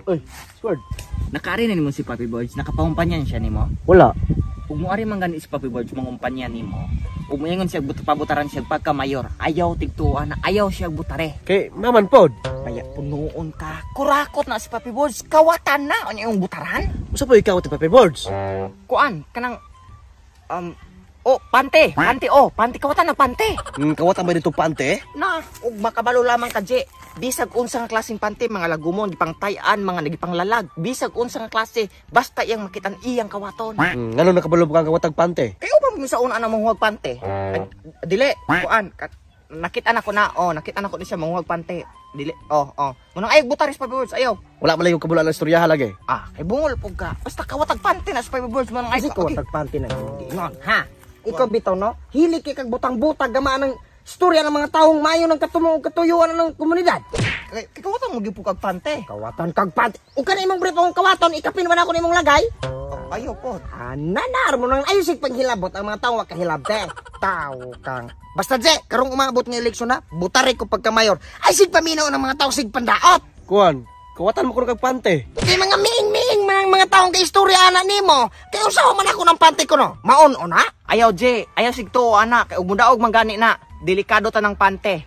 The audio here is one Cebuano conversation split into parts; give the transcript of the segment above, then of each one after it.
Uy, Squad. Nakaari na nimo si Papi Boards, nakapaumpanyan siya nimo. Wala. Ug moari man gani si Papi Boards mangumpanyan nimo. Ug moingon siya pabutaran siya pagka mayor. Ayaw tigtuan na ayaw siya butare. Kay maman pod. Kaya punuon ka. Kurakot na si Papi Boards, kawatan na unya yung butaran. Usa pa ikaw ti Papi Boards? Kuan kanang oh, pante, pante oh, pante kawatan na pante. Kawatan ba dito pante? Na, ug makabalo lamang ka, Je. Bisag unsa nga klaseng pante, mga lagumon, gipangtay-an, mga nagipanglalag, bisag unsa nga klase, basta iyang makitan iyang kawaton. Ngano nakabalo ka kawatag pante? Kayo ba sa una na manguhag pante? Ay, dili, kuan, nakita na ko na, oh, nakita na ko ni siya manguhag pante. Dili, oh, oh. Munang ayaw butaris pa Birds, ayaw. Wala man lang yung kabalo ang istorya lagi. Ah, kay bungol pug ka. Basta kawatag pante na sa Papi Birds manang Kasi ayaw. kawatag pante na ingon, ha? Ikaw bitaw no? Hili kay kag butang-butag gama ng istorya ng mga taong mayo ng katumuo katuyuan ng komunidad. Kay kawatan mo gyud kag pante. Kawaton kag pante. Ug kana imong brief akong kawaton, ikapin man ako nimong lagay. Oh, ayaw po. Ananar mo nang ayosig panghilabot ang mga taong wakahilabte. Tao kang. Basta Je, karong umabot nga eleksyon na, butare ko pagka mayor. Ay sig paminaw ng mga tao sig pandaot. Kuan, kawatan mo kuno kag pante. Kay mga miing-miing mga taong kay istorya ana nimo. Kay usaw man ako ng pante ko no. Maon-on ha? Ayaw, Je. Ayaw sigtuo ana kay ug mudaog man gani na. Delikado ta ng pante.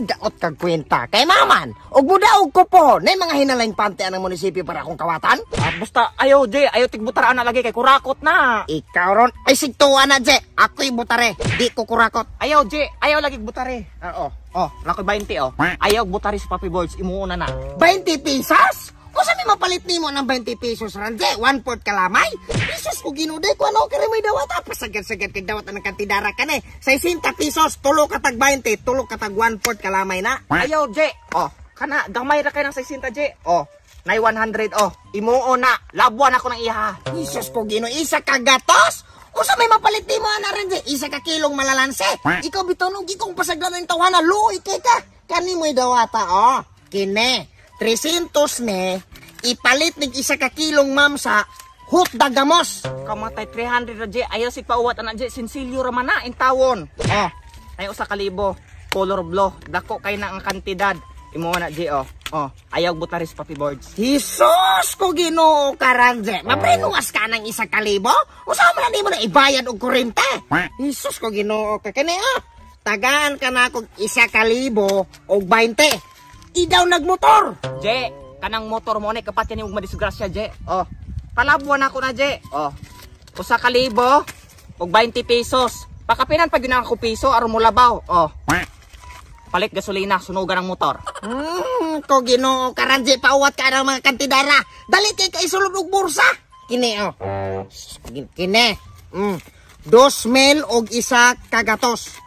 Daot kag kwenta. Kay maman, ug mudaog ko po, nay mga hinalaing pante anang munisipyo para akong kawatan. Ah, basta ayaw, Je. Ayaw tigbutar ana lagi kay kurakot na. Ikaw ron, ay sigtuwa na, Je. Ako'y butare, di ko kurakot. Ayaw, Je. Ayaw lagi butare. Ah, oh. Oh, nakoy 20 oh. Ayaw butare sa Papi Boards, imuuna na. 20 pesos? Usa may mapalit nimo ng 20 pesos ran, Je? 1/4 kalamay? Pesos ko ginuday ko ano kare may dawat. Pasagad-sagad kay dawat ang kantidara ka ni. 60 pesos, tulo ka tag 20, tulo ka tag 1/4 kalamay na. Ayaw, Je. Oh, kana gamay ra kay ng 60, Je. Oh, nay 100 oh. Imuo na. Labuan ako ng iha. Isus ko Ginoo, isa ka gatos? Usa may mapalit nimo ana ran, Je? Isa ka kilong malalanse. Ikaw bitaw no gikong pasagdan ng tawhana, luoy kay ka. Kani mo'y dawata oh. Kine 300 ne ipalit nig isa ka kilong mamsa hot dagamos. Kamatay 300 ra, Je. Ayaw sig pauwat ana, Je. Sinsilyo ra man na intawon. Oh, ay usa ka libo. Color blue. Dako kay na ang kantidad. Imuo na, Je oh. Oh, ayaw butaris Papi Boards. Hisos ko Ginoo karan, Je. Maprenuas ka ng isa ka libo? Usa man nimo na ibayad og kurente. Hisos ko Ginoo ka kini ah. Tagaan ka na kog isa ka libo og 20. Idaw nagmotor. Je, kanang motor mo ni kapat yan yung madisgrasya, Je. Oh, palabuan ako na, Je. Oh, usa ka libo og 20 pesos. Pakapinan pag yun ako piso aron mo labaw. Oh. Palit gasolina, sunugan ang motor. Ko Ginoo karan, Je, pauwat ka ng mga kantidara. Dali kay kaisulod og bursa. Kini oh. Kini. 2,000 og isa kagatos.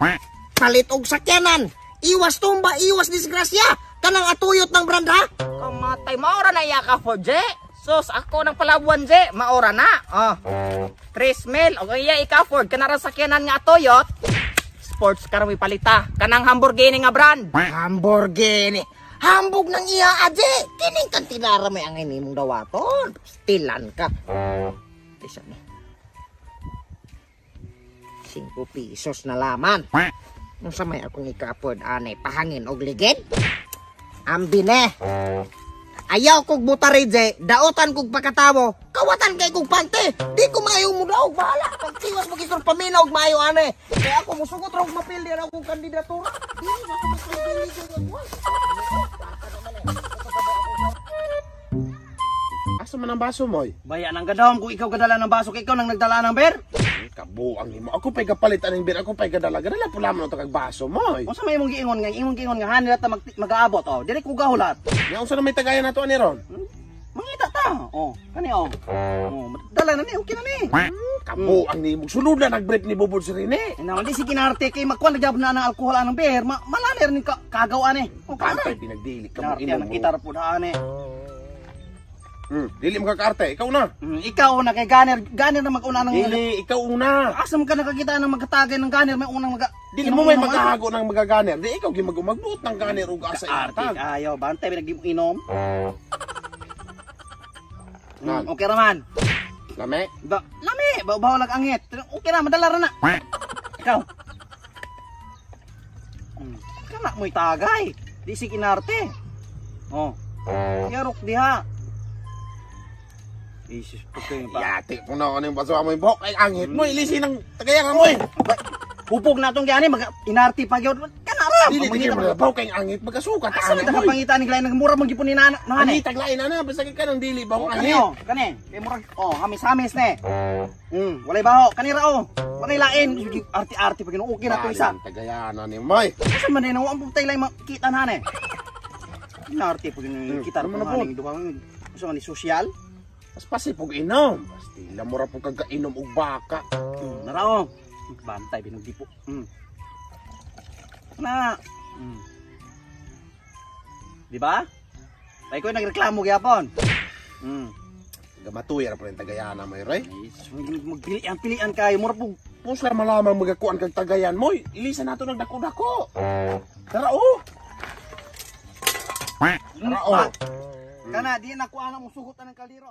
Palit og sakyanan. Iwas tumba, iwas disgrasya. Kanang atuyot ng brand ha. Kamatay, maora na iya ka for, Je. Sus, ako ng palabuan, Je. Maora na. Oh. 3,000 og iya ika-afford kanang sakyanan nga atuyot. Sports car may palita. Kanang Hamburgini nga brand. Hamburgini. Hambog ng iya, aje. Kining kantinara may angay nimong dawaton. Stilan ka. Isa mo. 5 pesos na laman. Unsa may akong ika-afford ane pahangin og ligid? Ambi ne. Ayaw kog butare, Je, daotan kog pagkatawo. Kawatan kay kog pante. Di ko maayo mo daog, bahala. Pagtiwas mo kisor paminaw og maayo ane. Kaya ako musugot ra og mapili ra akong kandidatura. Di na ako mapili ko. Asa man ang baso moy? Baya nang gadahom kung ikaw gadala ng baso kay ikaw nang nagdala ng beer. Kabuang nimo. Ako pa'y kapalit aning beer, ako pa'y gadala. Gadala pula man kag baso moy. Unsa may imong giingon nga hanila ta mag-aabot oh. Dili ko gahulat. Nya unsa na may tagayan nato ani ron? Mangita ta. Oh, kani oh. Oh, dala na ni, okay na ni. Kabuang nimo. Sulod na nag-brief ni Bubod si Rene. Ina di si kinarte kay magkuan nagyab na ang alkohol anang beer, malaner ni kagaw ani. Oh, Pantay pinagdili ka mo Kinarte inom ang kita ra pud ani. Dili mo kakarte, ikaw na. Ikaw na kay ganer, ganer na mag-una ng Dili, ikaw una. Asa man ka nakakita ng magkatagay ng ganer, may unang maga. Dili mo may magkahago ng magaganer. Di ikaw gi magbuot ng ganer ug asa Arte ihatag. kayo, bantay pinag inom. Nan. Okay ra man. Lame. Ba, lami, ba bawal ang angit. Okay ra, madala ra na. Ikaw. Kana mo'y tagay. Di si kinarte. Oh. Yarok diha. Isis pagkayo pa. Yati po na ako ng baso mo yung buhok. Ay, angit mo. Ilisin ang tagayan mo eh. Hupog na tong gani mag inarti pa gyud. Kana ra. Dili, tigil mo na baw kay angit. Magkasukat Asa angit man mo. ka pangita ni lain mura man gyud ni nana Ani, nane. taglain na na. Basta ka ng dili ba Oh, ang kani angit. oh, kani. Kay murag oh, hamis-hamis ne. Walay baho. Kani ra oh. Walay lain. Arti-arti pa gyud. Okay na to isa. Bali, Tagayan ni Moy. Asa man din ang putay lang makita na ne. Inarte pa gyud kita Ano ra man na po? haning duha. Usa man ni sosyal. Mas pasipog inom. Bastila mo ra po kagkainom og baka. Nara oh. Bantay binugdi po. Na. Di ba? Ay ko nagreklamo gyapon. Gamatuya ra po rin tagayana mo, Roy. Ay, magpilian-pilian kayo mura po. Pusla malamang magakuan kag tagayan mo. Ilisa nato nagdako-dako. Tara oh. Tara oh. Kana di na ko anang musugot ang kaldero.